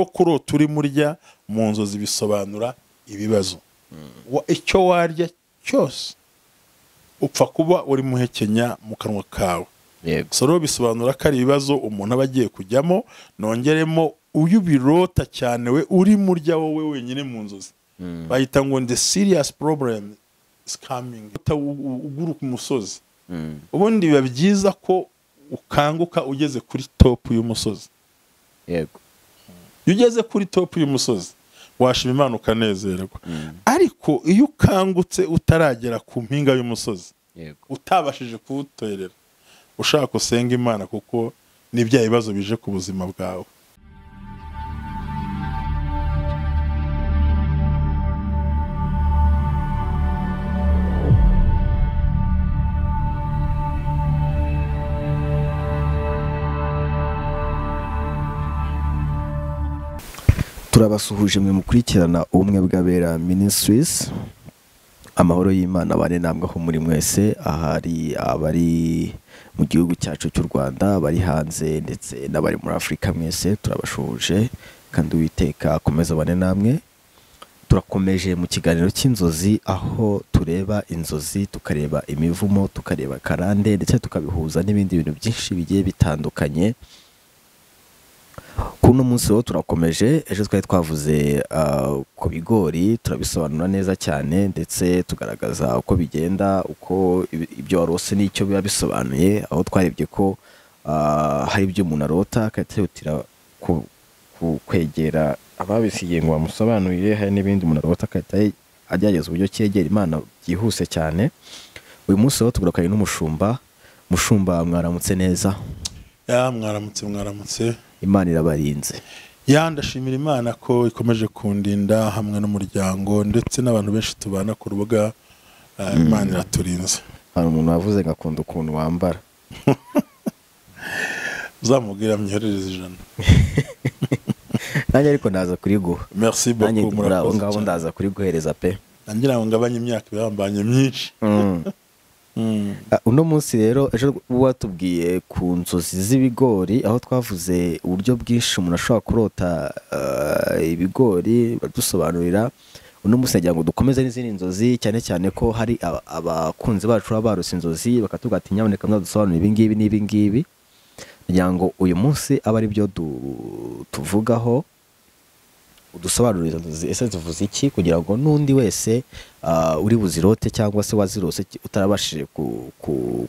Kurota urimo urya mu nzozi bisobanura ibibazo. Icyo warya cyose upfa kuba uri muhekenya mu kanwa kawe. So rero bisobanura ko ari ibibazo umuntu aba agiye kujyamo. Nongeremo, uyu birota cyane we urimo urya wowe wenyine mu nzozi, bahita ngo the serious problem is coming. Uguruka umusozi, ubundi biba byiza ko ukanguka ugeze kuri top y'umusozi. Yego. Iyo ugeze kuri top y'umusozi washima Imana ukanezerwa. Ariko iyo ukangutse utaragera ku mpinga y'umusozi, utabashije kuwuterera, ushaka usenga Imana kuko ni bya bibazo bije ku buzima bwawe. Turabasuhuje mwe mukurikirana Ubumwe bw'Abera Ministries. Amahoro y'Imana bane namwe aho muri mwese, ahari abari mu gihugu cyacu cy'u Rwanda, bari hanze ndetse n'abari muri Afurika, mwese turabashuhuje kandi Uwiteka akomeza bane namwe. Turakomeje mu kiganiro cy'inzozi, aho tureba inzozi, tukareba imivumo, tukareba karande, ndetse tukabihuza n'ibindi bintu byinshi bigiye bitandukanye. Kuno munsi rero turakomeje. Ejo twari twavuze ku bigori, turabisobanura neza cyane ndetse tugaragaza uko bigenda, uko ibyo warose n'icyo biba bisobanuye, aho twarebye ko hari ibyo umuntu arota akihutira kwegera ababisigiye ngo bamusobanurire, hari n'ibindi umuntu arota agahita agerageza uburyo cyegera Imana byihuse cyane. Uyu munsi rero tugarukanye n'umushumba. Mushumba, mwaramutse neza? Ya, mwaramutse, mwaramutse. Imana irabarinze. Ya, ndashimira Imana ko ikomeje kundinda hamwe n'umuryango ndetse n'abantu benshi tubana ku rubuga. Imana iraturinze. Hari umuntu wavuze ngo akunda ukuntu wambara. Uzamubwira myoherereze 100. Nanjye ariko ndaza kuriguha. Merci beaucoup, murakoze. Ngabo ndaza kuriguhereza pe. Ngira ngo ngabanye imyaka ibambanye myinshi. Uno munsi rero, ejo watubwiye ku nzozi z'ibigori, aho twavuze uburyo bwinshi umuntu ashobora kurota ibigori, badusobanurira. Uno munsi nagira ngo dukomeze n'izindi nzozi, cyane cyane ko hari abakunzi bacu baba barose inzozi bakatubwira ati nyamuneka mwadusobanurire ibi ngibi n'ibi ngibi. Nagira ngo uyu munsi abe ari byo tuvugaho, udusobanurire inzozi ese zivuze iki, kugira ngo n'undi wese uri buzirote cyangwa se wazirose utarabashije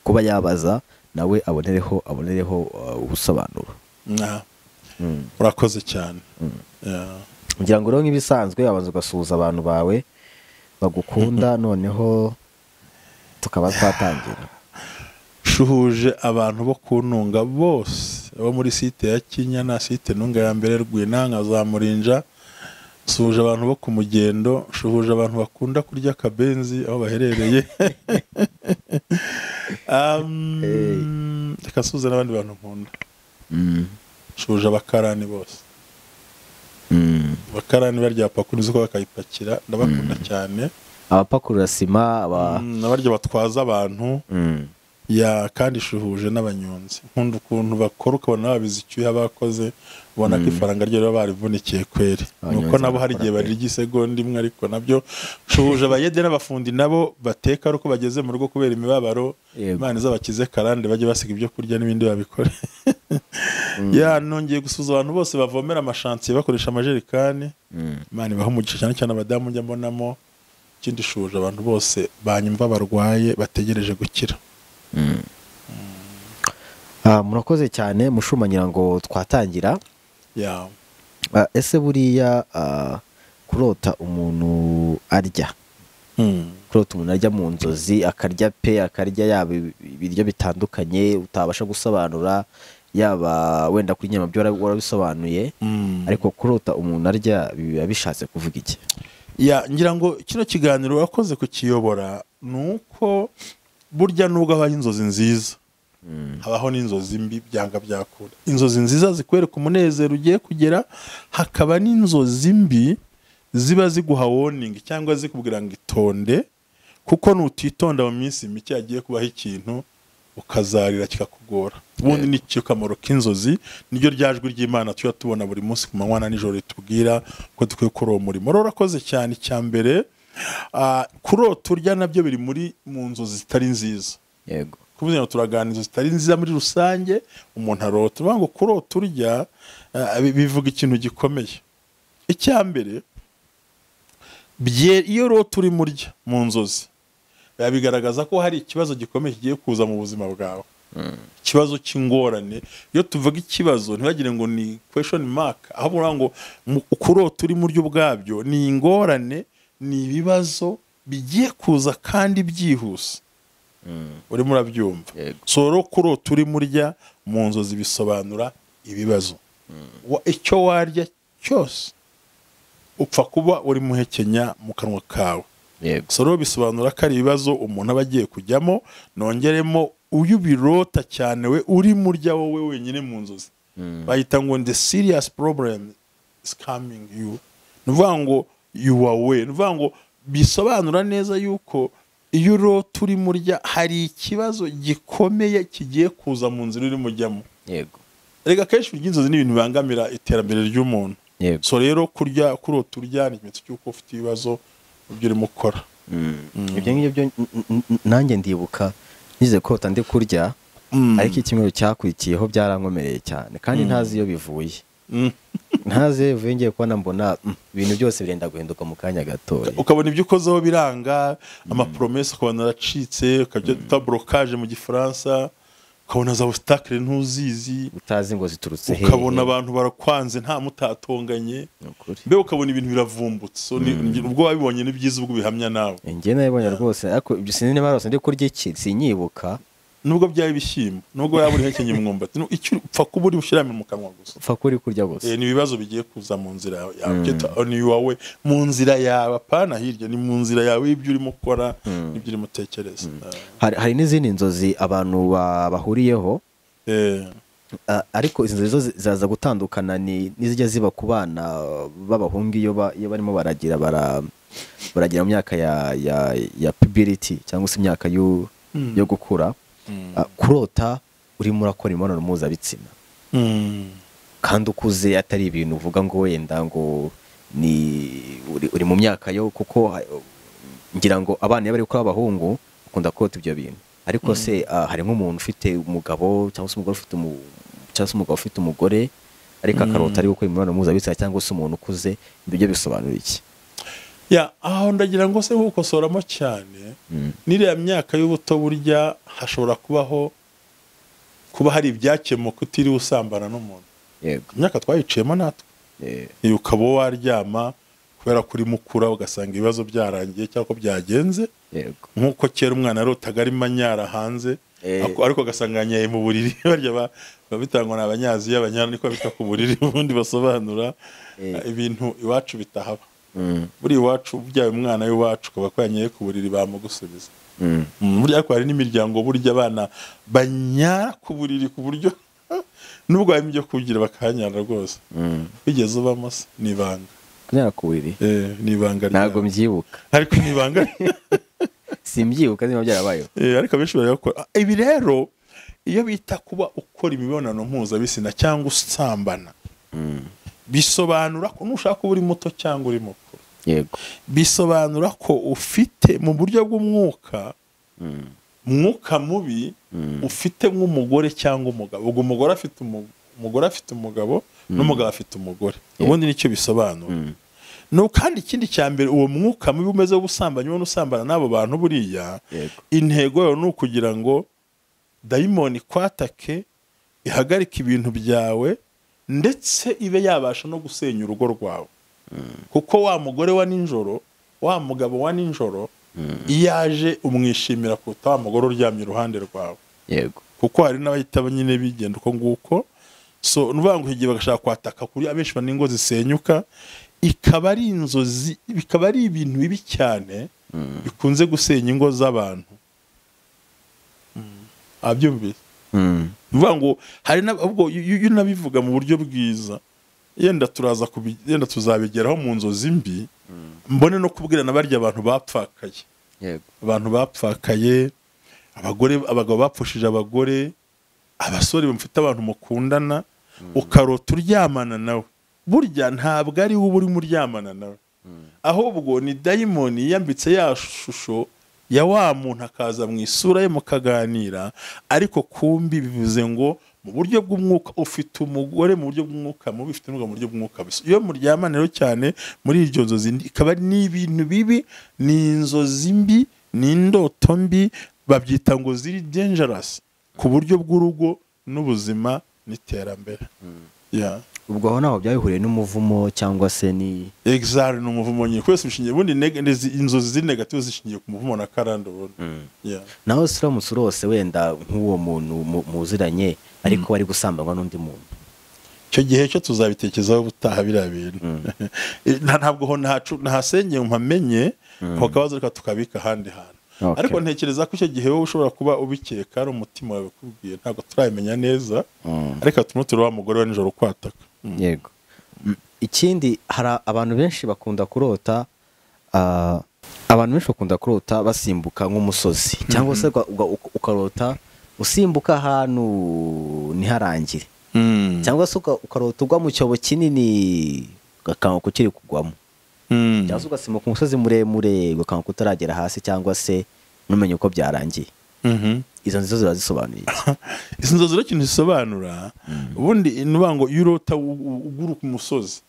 kuba yabaza, nawe abonereho ubusobanuro. Urakoze cyane. Ngira ngo rero nk'ibisanzwe abanza ugasuhuza abantu bawe bagukunda, noneho tukaba twatangira. Shuhuje abantu bo kuntunga bose bo muri site ya Kinyana, site Ntunga ya mbere, Rwinanka za Murinja. Shuhuje abantu bo ku Mugendo, shuhuje abantu bakunda kurya kabenzi aho baherereye. Reka suhuze n'abandi bantu nkunda. Shuhuje abakarani bose. Abakarani barya pakuru uzi ko bakayipakira, ndabakunda cyane. Abapakurura sima, n'abarya batwaza abantu. Ya, kandi shuhuje n'abanyonzi. Nkunda ukuntu bakora, ukabona babizi icyuya bakoze, ubona ko ifaranga ryo barivunikiye kweri. Nuko nabo hari igihe barirya isegonda imwe, ariko nabyo shuhuje abayede n'abafundi nabo bateka ari uko bageze mu rugo kubera imibabaro. Imana izabakize karande, bajye basiga ibyo kurya n'ibindi babikore. Ya, nongeye gusuza abantu bose bavomera amashantiye bakoresha amajerikani. Imana ibahe umugisha, cyane cyane abadamu njya mbonamo. Ikindi shuhuje abantu bose banyumva barwaye bategereje gukira. Murakoze cyane mushuma, ngira ngo twatangira. Ese buriya kurota umuntu arya, kurota umuntu arya mu nzozi, akarya pe, akarya yaba ibiryo bitandukanye utabasha gusobanura, yaba wenda kuri nyama byo warabisobanuye, ariko kurota umuntu arya biba bishatse kuvuga iki? Ya, ngira ngo kino kiganiro wakoze kukiyobora nuko burya nubwo habaho inzozi nziza, habaho n'inzozi mbi byanga byakura. Inzozi nziza zikwereka umunezero ugiye kugera, hakaba n'inzozi mbi ziba ziguha warning cyangwa zikubwira ngo itonde, kuko nutitonda mu minsi mike hagiye kubaho ikintu Ukazarira kikakugora. Ubundi ni cyo kamaro k'inzozi, niryo ryajwi ry'Imana tuba tubona buri munsi ku manywa na nijoro ritubwira ko dukwiye gukora uwo murimo. Rero urakoze cyane. Icya mbere, kurota urya nabyo biri muri mu nzozi zitari nziza. Kuvuga ngo turaganira inzozi zitari nziza muri rusange umuntu arota. Uvuga ngo kurota urya bivuga ikintu gikomeye. Icya mbere, iyo urota urimo urya mu nzozi, biba bigaragaza ko hari ikibazo gikomeye kigiye kuza mu buzima bwawe, ikibazo cy'ingorane. Iyo tuvuga ikibazo ntibagire ngo ni question mark, ahubwo uravuga ngo kurota urimo urya ubwabyo ni ingorane, ni ibibazo bigiye kuza kandi byihuse. Urimo urabyumva? Yego. So rero kurota urimo urya mu nzozi bisobanura ibibazo. Icyo warya cyose upfa kuba urimo uhekenya mu kanwa kawe. So rero bisobanura ko ari ibibazo umuntu aba agiye kujyamo. Nongeremo, uyu ubirota cyane we urimo urya wowe wenyine mu nzozi, bahita ngo the serious problem is coming you. Ni ukuvuga ngo you are way, ni ukuvuga ngo bisobanura neza yuko iyo urota urimo urya hari ikibazo gikomeye kigiye kuza mu nzira urimo ujyamo. Reka akenshi iby'inzozi ni ibintu bibangamira iterambere ry'umuntu. So rero kurya, kurota urya ni ikimenyetso cy'uko ufite ibibazo mu byo urimo ukora. Ibyo ngibyo byo nanjye ndibuka nize kurota ndi kurya, ariko icyumweru cyakurikiyeho byarankomereye cyane kandi ntazi iyo bivuye. Ntazi iyo bivuye, ngiye kubona mbona ibintu byose birenda guhinduka mu kanya gatoya. Ukabona ibyo ukozeho biranga, amapromesses ukabona aracitse, ukabya bita blocage mu Gifaransa, ukabona za obstacle ntuzizi, utazi ngo ziturutse hehe. Ukabona abantu barakwanze nta mutatonganye. Ni ukuri. Mbe ukabona ibintu biravumbutse. So ubwo wabibonye ni byiza, ubwo ubihamya nawe. Njye nabibonye rwose, ariko ibyo sinzi niba rwose ndi kurya iki, sinyibuka. Nubwo byaba ibishyimbo, nubwo yaba uri hekenye umwumbati, icyo upfa kuba uri bushyiramo mu kanwa gusa. Upfa kuba uri kurya gusa. Ni ibibazo bigiye kuza mu nzira yawe. Ni iwawe, mu nzira yawe, apana hirya, ni mu nzira yawe y'ibyo urimo ukora n'ibyo urimo utekereza. Hari n'izindi nzozi abantu bahuriyeho. Ariko izi nzozi zo ziraza gutandukana ni n'izijya ziba ku bana b'abahungu iyo barimo baragira mu myaka ya puberty cyangwa se imyaka yo gukura. Kurota urimo urakora imibonano mpuzabitsina kandi ukuze, atari ibintu uvuga ngo wenda ngo ni uri mu myaka yo, kuko ngira ngo abana iyo bari gukora abahungu bakunda kurota ibyo bintu. Ariko se hari nk'umuntu ufite umugabo cyangwa se umugore ufite cyangwa se umugabo ufite umugore ariko akarota ari gukora imibonano mpuzabitsina, cyangwa se umuntu ukuze, ibyo byo bisobanura iki? Ya, aho ndagira ngo se nkukosoramo cyane. N'iriya myaka y'ubuto burya hashobora kubaho kuba hari ibyakemuka utiriwe usambana n'umuntu. Imyaka twayiciyemo natwe. Iyo ukaba waryama kubera ko urimo ukura, ugasanga ibibazo byarangiye cyangwa ko byagenze. Nk'uko kera umwana yarotaga arimo anyara hanze, ariko agasanga yanyaye mu buriri. Barya babitangwa ni Abanyaziya, abanyara niko bita ku buriri. Ubundi basobanura ibintu iwacu bitahaba. Buri iwacu ubyaye umwana w'iwacu ukaba ko yanyaye ku buriri, bamugusubiza. Burya ariko hari n'imiryango burya abana banyara ku buriri, ku buryo nubwo harimo ibyo kugira bakahanyara rwose. Bigeze ubamo se? Ni ibanga. Kunyara ku buriri? Ni ibanga Ntabwo ryawe. mbyibuka. Ariko ni ibanga. Simbyibuka niba byarabayeho. Ariko abenshi barabikora. Ibi rero iyo bita kuba ukora imibonano mpuzabitsina cyangwa usambana, bisobanura ko nushaka kuba uri muto cyangwa uri mukuru, bisobanura ko ufite mu buryo bw'umwuka, mwuka mubi ufite nk'umugore cyangwa umugabo. Ubwo umugore afite umugabo n'umugabo afite umugore. Ubundi nicyo bisobanura. No kandi ikindi cya mbere, uwo mwuka mubi umeze w'ubusambanyi ubona usambana n'abo bantu buriya, intego yawe ni ukugira ngo dayimoni ikwatake, ihagarike ibintu byawe, ndetse ibe yabasha no gusenya urugo rwawe, kuko wa mugore wa nijoro, wa mugabo wa nijoro, iyo aje umwishimira kuruta wa mugore uryamye iruhande rwawe. Kuko hari n'abahita nyine bigenda uko nguko. So ni ukuvuga ngo igihe bagashaka kwataka kuri abenshi bana ingo zisenyuka, ikaba ari inzozi, bikaba ari ibintu bibi cyane bikunze gusenya ingo z'abantu. Abyumvise? Ni ukuvuga ngo hari ubwo iyo unabivuga mu buryo bwiza, yenda turaza yenda tuzabigeraho mu nzozi mbi, mbone no kubwira na barya abantu bapfakaye. Abantu bapfakaye Abagore, abagabo bapfushije abagore, abasore bamufite abantu mukundana, ukarota uryamana nawe, burya ntabwo ari wowe urimo uryamana nawe, ahubwo ni dayimoni yiyambitse ya shusho ya wa muntu akaza mu isura ye mukaganira. Ariko kumbi bivuze ngo mu buryo bw'umwuka ufite umugore, mu buryo bw'umwuka mubi ufite umugabo, mu buryo bw'umwuka bisa. Iyo muryamana rero cyane muri iryo nzozi, ikaba ni ibintu bibi, ni inzozi mbi, ni indoto mbi, babyita ngo ziri dangerous ku buryo bw'urugo n'ubuzima n'iterambere. Yeah. Ubwo aho naho byabihuriye n'umuvumo cyangwa se ni Exactly, ni umuvumo nyine. Kwese bishingiye ubundi inzozi ziri negative zishingiye ku muvumo na karande ubundi. Yeah. Naho uramutse urose wenda nk'uwo muntu muziranye ariko wari gusambanywa n'undi muntu, icyo gihe cyo tuzabitekerezaho ubutaha biriya bintu. Ntabwo ho nahasengeye mpamenye ako kabazo, reka tukabika ahandi hantu. Ariko ntekereza ko icyo gihe wowe ushobora kuba ubikeka ari umutima wawe ukubwiye, ntabwo turabimenya neza. Ariko tumuture wa mugore wa nijoro kwataka. Yego. Ikindi, hari abantu benshi bakunda kurota, abantu benshi bakunda kurota basimbuka nk'umusozi, cyangwa se ukarota usimbuka ahantu ntiharangire, cyangwa se ukarota ugwa mu cyobo kinini ugakanguka ukiri kugwamo, cyangwa se ugasimbuka umusozi muremure ugakanguka utaragera hasi, cyangwa se ntumenye uko byarangiye. Izo nzozi ziba zisobanuye iki? Izi nzozi rero ikintu zisobanura, ubundi ni ukuvuga ngo iyo urota uguruka umusozi,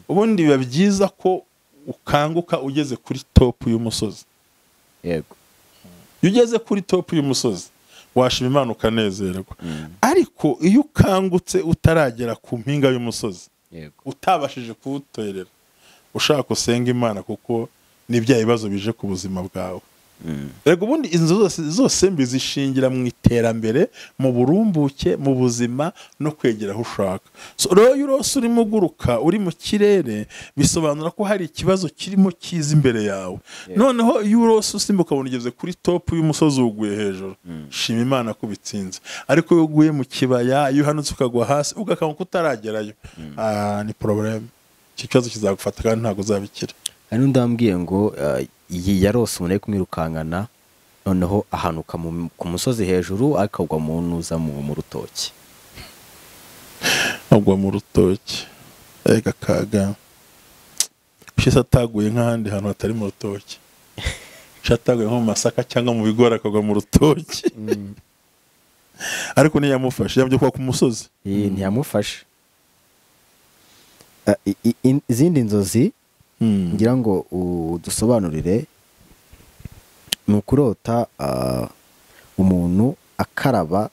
ubundi biba byiza ko ukanguka ugeze kuri top y'umusozi. Yego. Iyo ugeze kuri top y'umusozi washima Imana ukanezerwa. Ariko iyo ukangutse utaragera ku mpinga y'umusozi, Yego. utabashije kuwuterera, ushaka usenga Imana, kuko ni bya bibazo bije ku buzima bwawe. Erega ubundi inzu zose mbi zishingira mu iterambere, mu burumbuke, mu buzima no kwegera aho ushaka. So rero iyo urose urimo uguruka uri mu kirere, bisobanura ko hari ikibazo kirimo kiza imbere yawe. Noneho iyo urose usimbuka ukabona ugeze kuri top y'umusozi uguye hejuru, shima Imana ko ubitsinze. Ariko iyo uguye mu kibaya, iyo uhanutse ukagwa hasi ugakanguka utaragerayo, ni problème. Iki kibazo kizagufata kandi ntabwo uzabikira. Hari n'undi wambwiye ngo iyi yarose umuntu ari kumwirukankana, noneho ahanuka ku musozi hejuru akagwa mu ntuza mu rutoki. Agwa mu rutoki, ega kaga ushize ataguye nk'ahandi hantu hatari mu rutoki, ushize ataguye nko mu masaka cyangwa mu bigori akagwa mu rutoki. Ariko ntiyamufashe, yamujya kuba ku musozi. Ntiyamufashe. Izindi nzozi ngira ngo udusobanurire ni ukurota umuntu akaraba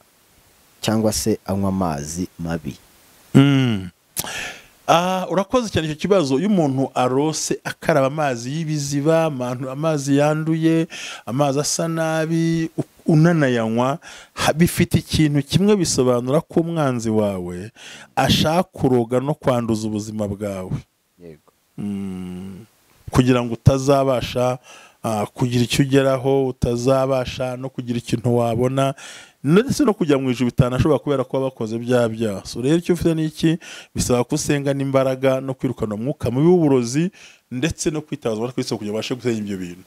cyangwa se anywa amazi mabi. Urakoze cyane icyo kibazo. Iyo umuntu arose akaraba amazi y'ibiziba, amazi yanduye, amazi asa nabi, unanayanywa, bifite ikintu kimwe bisobanura ko umwanzi wawe ashaka kuroga no kwanduza ubuzima bwawe. Yego. Kugira ngo utazabasha kugira icyo ugeraho, utazabasha no kugira ikintu wabona, ndetse no kujya mu ijuru bitanashobora kubera ko bakoze bya byaha. So rero icyo ufite ni iki, bisaba ko usenga n'imbaraga no kwirukana umwuka mubi w'uburozi, ndetse no kwitabaza abari ku isi kugira ngo ubashe gusenya ibyo bintu.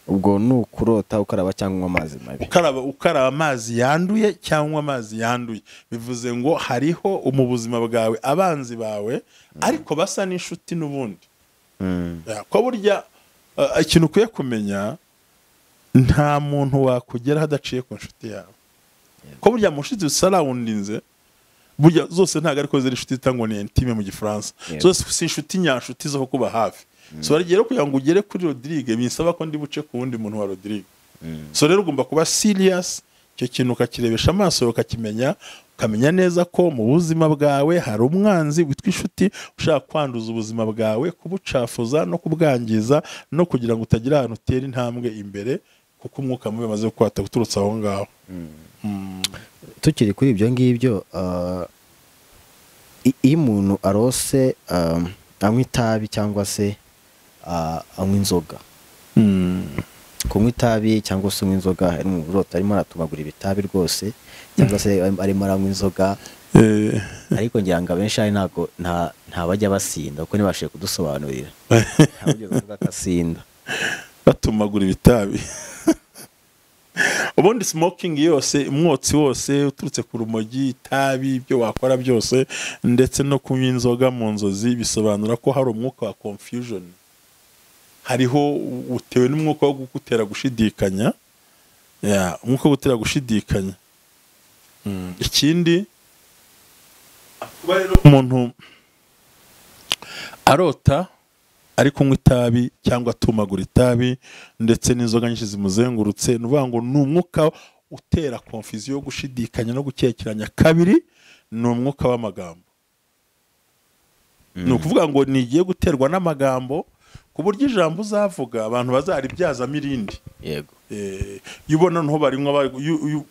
Ubwo ni ukurota ukaraba cyangwa unywa amazi mabi. Ukaraba amazi yanduye cyangwa amazi yanduye, bivuze ngo hariho mu buzima bwawe abanzi bawe ariko basa n'inshuti n'ubundi. Ko burya ikintu ukwiye kumenya, nta muntu wakugeraho adaciye ku nshuti yawe. Ko burya mu nshuti zisarawundinze, burya zose ntabwo ariko ziri inshuti zitangwa ni intime mu Gifaransa. Zose si inshuti nyanshuti zo kuba hafi. So rero kugira ngo ugere kuri Rodrigue binsaba ko ndi buce ku wundi muntu wa Rodrigue. So rero ugomba kuba serious, icyo kintu ukakirebesha amaso ukakimenya, ukamenya neza ko mu buzima bwawe hari umwanzi witwa inshuti ushaka kwanduza ubuzima bwawe, kubucafuza no kubwangiza, no kugira ngo utagira ahantu utera intambwe imbere, kuko umwuka mubi amaze kukwata guturutse aho ngaho. Tukiri kuri ibyo ngibyo, iyo umuntu arose anywa itabi cyangwa se anywa inzoga, kunywa itabi cyangwa se unywa inzoga, hari umuntu urota arimo aratumagura ibitabi rwose, cyangwa se arimo aranywa inzoga, ariko ngira ngo abenshi hari ntabwo nta bajya basinda, kuko ntibashije kudusobanurira. Nta wigeze avuga ko asinda. Batumagura ibitabi. Ubundi smoking yose, umwotsi wose uturutse ku rumogi, itabi, ibyo wakora byose, ndetse no kunywa inzoga mu nzozi, bisobanura ko hari umwuka wa confusion. Hariho utewe n'umwuka wo gutera gushidikanya, umwuka wo gutera gushidikanya. Ikindi, kuba rero umuntu arota ari kunywa itabi cyangwa atumagura itabi ndetse n'inzoga nyinshi zimuzengurutse, ni ukuvuga ngo ni umwuka utera confusion yo gushidikanya no gukekeranya. Kabiri, ni umwuka w'amagambo. Ni ukuvuga ngo nigiye guterwa n'amagambo, ku buryo ijambo uzavuga abantu bazaribyazamo irindi. Yego. Iyo ubona noneho barinywa,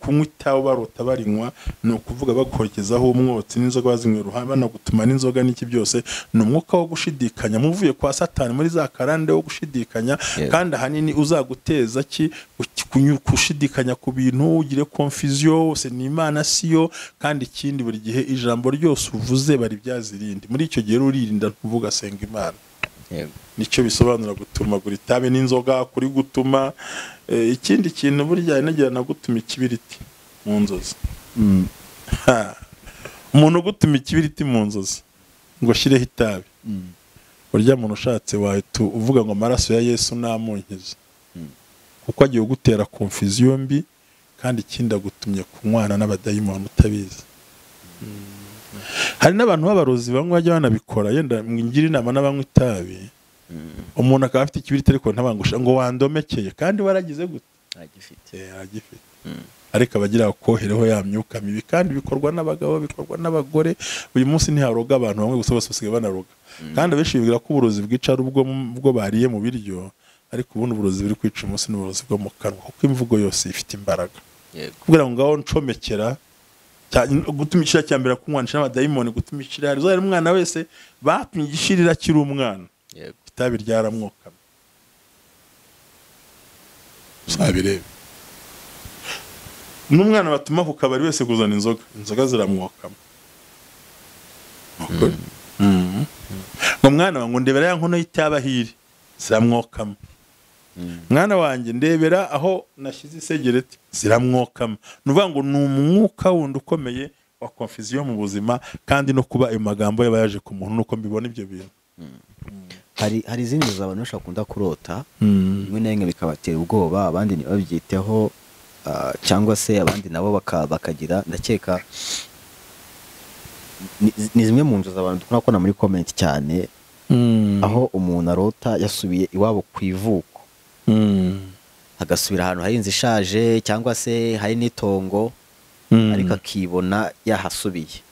kunywa itabi barota barinywa, ni ukuvuga bakogezaho umwotsi n'inzoga bazinywa iruhande, banagutuma n'inzoga n'iki byose, ni umwuka wo gushidikanya muvuye kwa Satani muri za karande wo gushidikanya. Kandi ahanini uzaguteza ki gushidikanya ku bintu, ugire confusion, se ni Imana siyo. Kandi ikindi, buri gihe ijambo ryose uvuze baribyaza irindi. Muri icyo gihe uririnda, ntuvuga, senga Imana. Nicyo bisobanura gutumagura itabi n'inzoga kuri gutuma. Ikindi kintu, burya nagira nagutuma ikibiriti mu nzozi. Umuntu ugutuma ikibiriti mu nzozi ngo ashyireho itabi, burya muntu ushatse wahita uvuga ngo amaraso ya Yesu namunkize, kuko agiye gutera confusion mbi. Kandi ikindi, agutumye kunywana n'abadayimoni utabizi. Hari n'abantu b'abarozi bamwe bajya banabikora. Yenda ngira inama n'abanywa itabi, umuntu akaba afite ikibiriti ariko ntabangusha ngo wandomekeye, kandi waragize gute? Agifite. Agifite, ariko abagira kohereho ya myuka mibi. Kandi bikorwa n'abagabo, bikorwa n'abagore. Uyu munsi ntiharoga abantu bamwe gusa, bose basigaye banaroga. Kandi abenshi bibwira ko uburozi bwica ari ubwo bariye mu biryo, ariko ubundi uburozi buri kwica umunsi ni uburozi bwo mu kanwa, kuko imvugo yose ifite imbaraga. Kugira ngo ngaho ncomekera, gutuma ikirira cya mbere kunywanisha n'abadayimoni, gutuma ikirira uzahera umwana wese batumye igishirira akiri umwana, itabi ryaramwokamye, uzabirebe. N'umwana batuma ku kabari wese kuzana inzoga, inzoga ziramwokama. Ngo mwana wanjye ndebera ya nkono y'itabi ziramwokama, mwana wanjye ndebera aho nashyize isegereti ziramwokama. Ni ukuvuga ngo ni umwuka wundi ukomeye wa confusion mu buzima, kandi no kuba ayo magambo yaba yaje ku muntu, nuko mbibona ibyo bintu. Hari izindi nzozi abantu benshi bakunda kurota, rimwe na rimwe bikabatera ubwoba, abandi ntibabyiteho, cyangwa se abandi nabo bakagira, ndakeka ni zimwe mu nzozi abantu dukunda kubona muri comment cyane, aho umuntu arota yasubiye iwabo ku ivuko, agasubira ahantu hari inzu ishaje cyangwa se hari n'itongo, ariko akibona yahasubiye.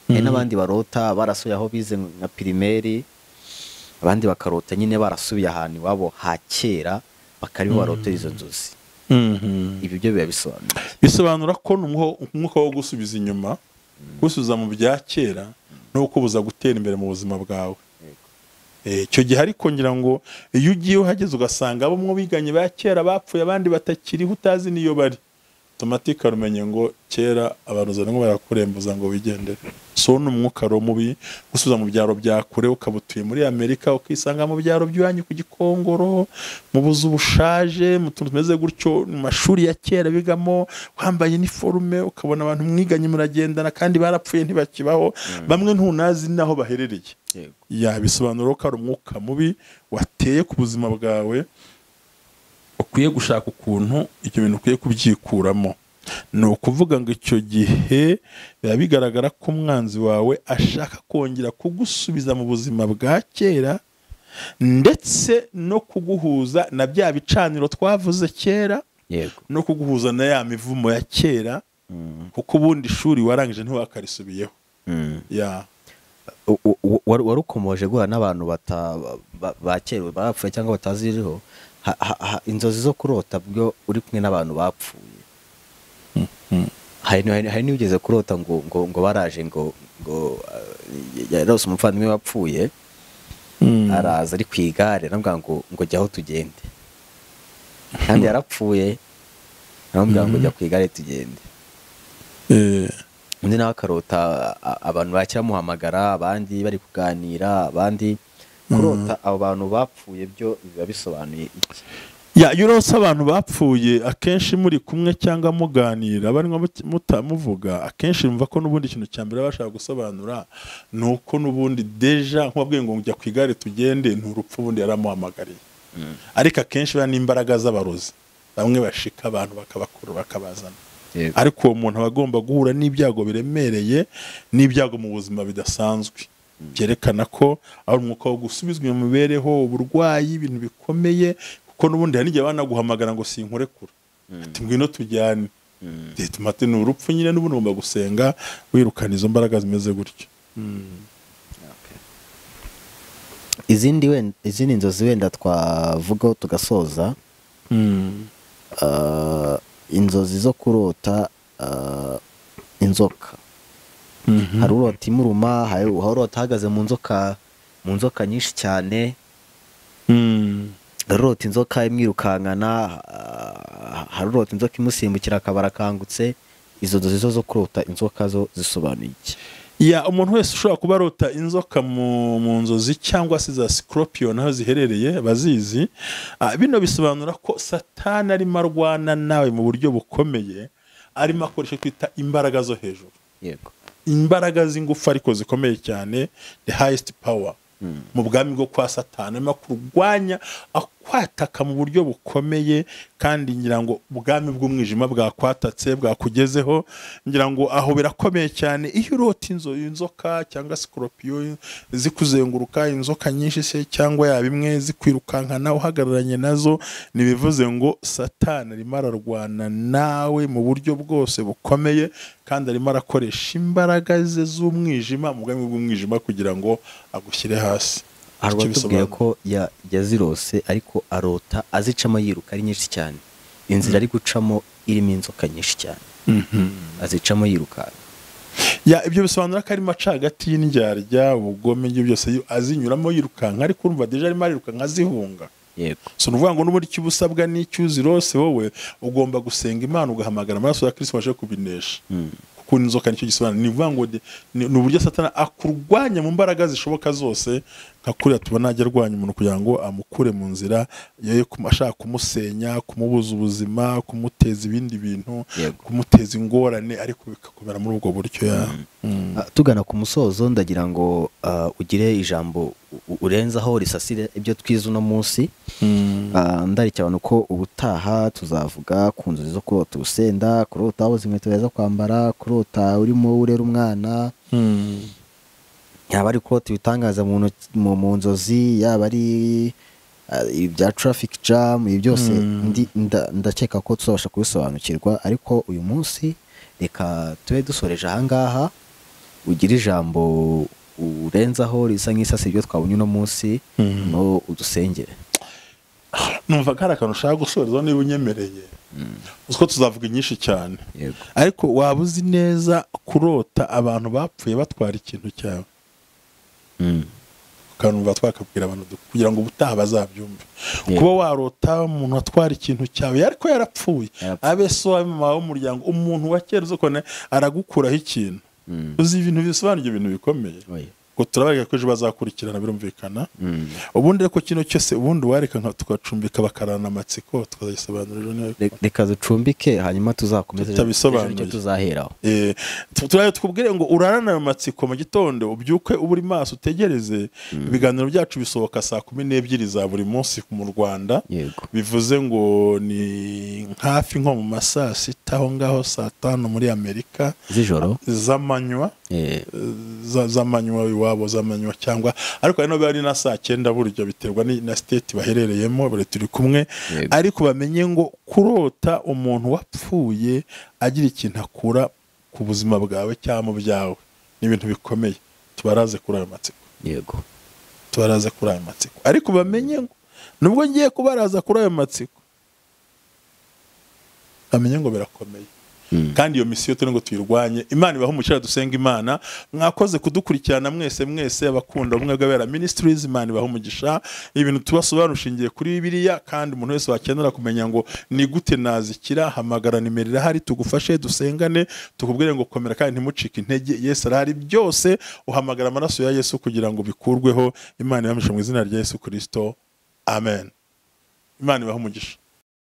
Hari n'abandi barota barasubiye aho bize nka primaire, abandi bakarota nyine barasubiye ahantu iwabo ha kera, bakariho barota izo nzozi. Ibi byo biba bisobanuye Bisobanura ko umwuka wo gusubiza inyuma, gusubiza mu bya kera, no kubuza gutera imbere mu buzima bwawe. Icyo gihe ariko ngira ngo iyo ugiye uhageze ugasanga abo mwo biganye ba kera bapfuye, abandi batakiriho utazi niyo bari, automatique umenye ngo kera abarozi barimo barakurembuza ngo wigendere. So ni umwuka ro mubi gusubiza mu byaro bya kure, ukaba utuye muri Amerika ukisanga mu byaro by'iwanyu ku Gikongoro, mu buzu bushaje, mu tuntu tumeze gutyo, mu mashuri ya kera bigamo, wambaye iniforume, ukabona abantu mwiganye muragendana kandi barapfuye ntibakibaho, bamwe ntunazi naho baherereye. Yabisobanura ko ari umwuka mubi wateye ku buzima bwawe, ukwiye gushaka ukuntu ibyo bintu ukwiye kubyikuramo. Ni ukuvuga ngo icyo gihe biba bigaragara ko umwanzi wawe ashaka kongera kugusubiza mu buzima bwa kera, ndetse no kuguhuza na bya bicaniro twavuze kera, no kuguhuza na ya mivumo ya kera, kuko ubundi ishuri warangije ntiwakarisubiyeho. Warukomoje guhura n'abantu ba kera barapfuye cyangwa bataziriho, inzozi zo kurota bwo uri kumwe n'abantu bapfuye. Hari n'ugeze kurota ngo ngo ngo baraje ngo ngo yarose umuvandimwe wapfuye, araza ari ku igare aramubwira ngo ngo jya aho tugende, kandi yarapfuye, aramubwira ngo jya ku igare tugende. Undi nawe akarota abantu bakiramuhamagara, abandi bari kuganira, abandi kurota abo bantu bapfuye byo biba bisobanuye iki? Ya, iyo urose abantu bapfuye akenshi muri kumwe cyangwa muganira barimo mutamuvuga, akenshi mva ko n'ubundi ikintu cya mbere bashaka gusobanura ni uko n'ubundi deja nk'uwabwiye ngo njya ku igare tugende, ni urupfu ubundi yaramuhamagariye. Ariko akenshi biba n'imbaraga z'abarozi, bamwe bashika abantu bakabakura bakabazana. Ariko uwo muntu aba agomba guhura n'ibyago biremereye, n'ibyago mu buzima bidasanzwe, byerekana ko ari umwuka wo gusubizwa mu mibereho, uburwayi, ibintu bikomeye. Kuko n'ubundi hari n'igihe banaguhamagara ngo sinkurekura, ati ngwino tujyane, ati ni urupfu nyine, n'ubundi ugomba gusenga wirukana izo mbaraga zimeze gutyo. Izindi nzozi wenda twavugaho tugasoza, inzozi zo kurota inzoka. Hari urota imuruma, hari urota ahagaze mu nzoka nyinshi cyane, hari urota inzoka imwirukankana, hari urota inzoka imusimbukira akaba arakangutse. Izo nzozi zo kurota inzoka zo zisobanuye iki? Ya, umuntu wese ushobora kuba arota inzoka mu nzozi cyangwa se za scorpion aho ziherereye bazizi, bino bisobanura ko Satani arimo arwana nawe mu buryo bukomeye, arimo akoresha twita imbaraga zo hejuru. Yego, imbaraga z'ingufu ariko zikomeye cyane, the highest power mu bwami bwo kwa Satani, arimo kurwanya akwataka mu buryo bukomeye. Kandi ngira ngo ubwami bw'umwijima bwakwatatse bwakugezeho, ngira ngo aho birakomeye cyane. Iyo urota inzoka cyangwa scorpion zikuzenguruka, inzoka nyinshi se cyangwa yaba imwe zikwirukankana uhagararanye nazo, nibivuze ngo Satani arimo ararwana nawe mu buryo bwose bukomeye, kandi arimo arakoresha imbaraga ze z'umwijima mu bwami bw'umwijima kugira ngo agushyire hasi. Hari uwatubwiye ko yazirose ariko arota azicamo yiruka ari nyinshi cyane, inzira ari gucamo irimo inzoka nyinshi cyane, azicamo yiruka. Ya, ibyo bisobanura ko arimo aca hagati y'indyarya, ubugome, ibyo byose azinyuramo yirukanka, ariko urumva deja arimo arirukanka azihunga. Yego. So nuvuga ngo n'ubundi icyo ubusabwa n'icyo uzirose wowe ugomba gusenga Imana ugahamagara amaraso ya Kristo waje kubinesha. Kuko inzoka nicyo gisobanura, ni uvuga ngo ni uburyo Satani akurwanya mu mbaraga zishoboka zose, nka kuriya tubona ajya arwanya umuntu kugira ngo amukure mu nzira ashaka kumusenya, kumubuza ubuzima, kumuteza ibindi bintu, kumuteza ingorane, ariko bikakomera muri ubwo buryo. Tugana ku musozo, ndagira ngo ugire ijambo urenzaho risasire ibyo twize uno munsi. Ndarikira abantu ko ubutaha tuzavuga ku nzozi zo kurota urusenda, kurota wabuze inkweto zo kwambara, kurota urimo urera umwana, yaba ari kurota ibitangaza mu nzozi, yaba ari ibya traffic jam, ibi byose ndakeka ko tuzabasha kubisobanukirwa. Ariko uyu munsi reka tube dusoreje ahangaha, ugire ijambo urenzaho risa nk'isasi ibyo twabonye uno munsi, no udusengere. Numva ko hari akantu ushaka gusoreza niba unyemereye, uziko tuzavuga inyinshi cyane. Ariko waba uzi neza kurota abantu bapfuye batwara ikintu cyawe, ukanumva twakabwira abantu kugira ngo ubutaha bazabyumve. Kuba warota umuntu atwara ikintu cyawe ariko yarapfuye, abe so abe mama w'umuryango, umuntu wa kera uzokone aragukuraho ikintu, uzi ibintu bisobanura ibintu bikomeye. Ngo turabaga ko ejo bazakurikirana, birumvikana. Ubundi ariko kino cyose ubundi wareka nka tugacumbika bakarana amatsiko tukazagisobanura ejo. Reka ducumbike hanyuma tuzakomeze tutabisobanuye tuzaheraho. Turayo tukubwire ngo urarana ayo matsiko mu gitondo, ubyuke uburi maso utegereze. Ibiganiro byacu bisohoka saa 12 za buri munsi mu Rwanda. Bivuze ngo ni hafi nko mu masaa 6 aho ngaho saa 5 muri Amerika z'ijoro, z'amanywa, z'amanywa iwabo, z'amanywa cyangwa ariko hari no bari na saa 9 buryo biterwa na state baherereyemo, bari turi kumwe. Ariko bamenye ngo kurota umuntu wapfuye agira ikintu akura ku buzima bwawe cyangwa mu byawe ni ibintu bikomeye. Tubaraze kuri ayo matsiko. Yego, tubaraze kuri ayo matsiko. Ariko bamenye ngo nubwo ngiye kubaraza kuri ayo matsiko, bamenye ngo birakomeye. Kandi iyo misiyo turi ngo tuyirwanye. Imana ibaho umucira, dusenga Imana. Mwakoze kudukurikirana mwese mwese abakunda ubumwe bw'abera Ministries. Imana ibaho umugisha. Ibintu tubasobanushingiye kuri Bibiliya, kandi umuntu wese wakenera kumenya ngo ni gute nazikira, hamagara nimero irahari tugufashe, dusengane, tukubwire ngo komera kandi ntimucike intege. Yesu arahari byose, uhamagara amaraso ya Yesu kugira ngo bikurweho. Imana ibamishe mu izina rya Yesu Kristo, amen. Imana ibaho umugisha.